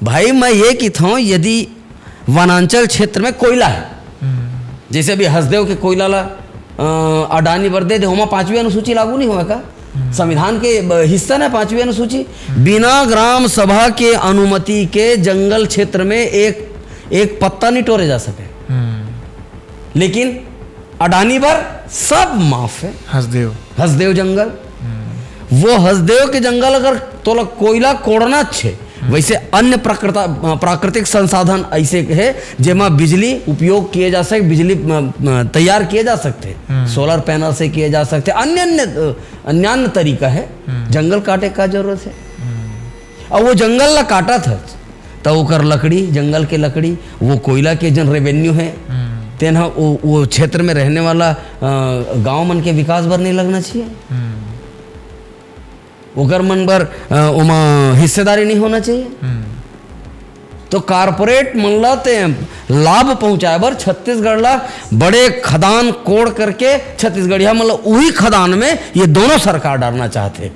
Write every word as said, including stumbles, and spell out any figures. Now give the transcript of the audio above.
भाई, मैं ये किथौं, यदि वनांचल क्षेत्र में कोयला है, जैसे अभी हसदेव के कोयला ला अ, अडानी बर दे दे, ओमा पांचवी अनुसूची लागू नहीं होवे का? संविधान के ब- हिस्सा ना पांचवी अनुसूची। बिना ग्राम सभा के अनुमति के जंगल क्षेत्र में एक एक पत्ता नहीं टोरे जा सके। लेकिन अडानी बर सब माफ है। हसदेव। हसदेव जंगल, वो हसदेव के जंगल अगर तोला कोयला कोड़ना छे, वैसे अन्य प्रकृता-, प्राकृतिक संसाधन ऐसे है जेमा बिजली उपयोग किए जा सके, बिजली, अ, अ, तैयार किए जा सकते हैं, सोलर पैनल से किए जा सकते हैं, अन्य अन्य, अ, अन्यान्य तरीका है। जंगल काटे का जरूरत है? अब वो जंगल ला काटा था, तो ओकर लकड़ी, जंगल के लकड़ी, वो कोयला के जन रेवेन्यू है, तेन ह वो, वो क्षेत्र में रहने वाला, अ, गांव मन के विकास बर नहीं लगना चाहिए। ओकर मन बर, अ, ओमा हिस्सेदारी नहीं होना चाहिए। तो कॉरपोरेट मन ला ते लाभ पहुंचाए बर छत्तीसगढ़ ला बड़े खदान कोड़ करके छत्तीसगढ़िया मन ला उही खदान में ये दोनों सरकार डालना चाहते।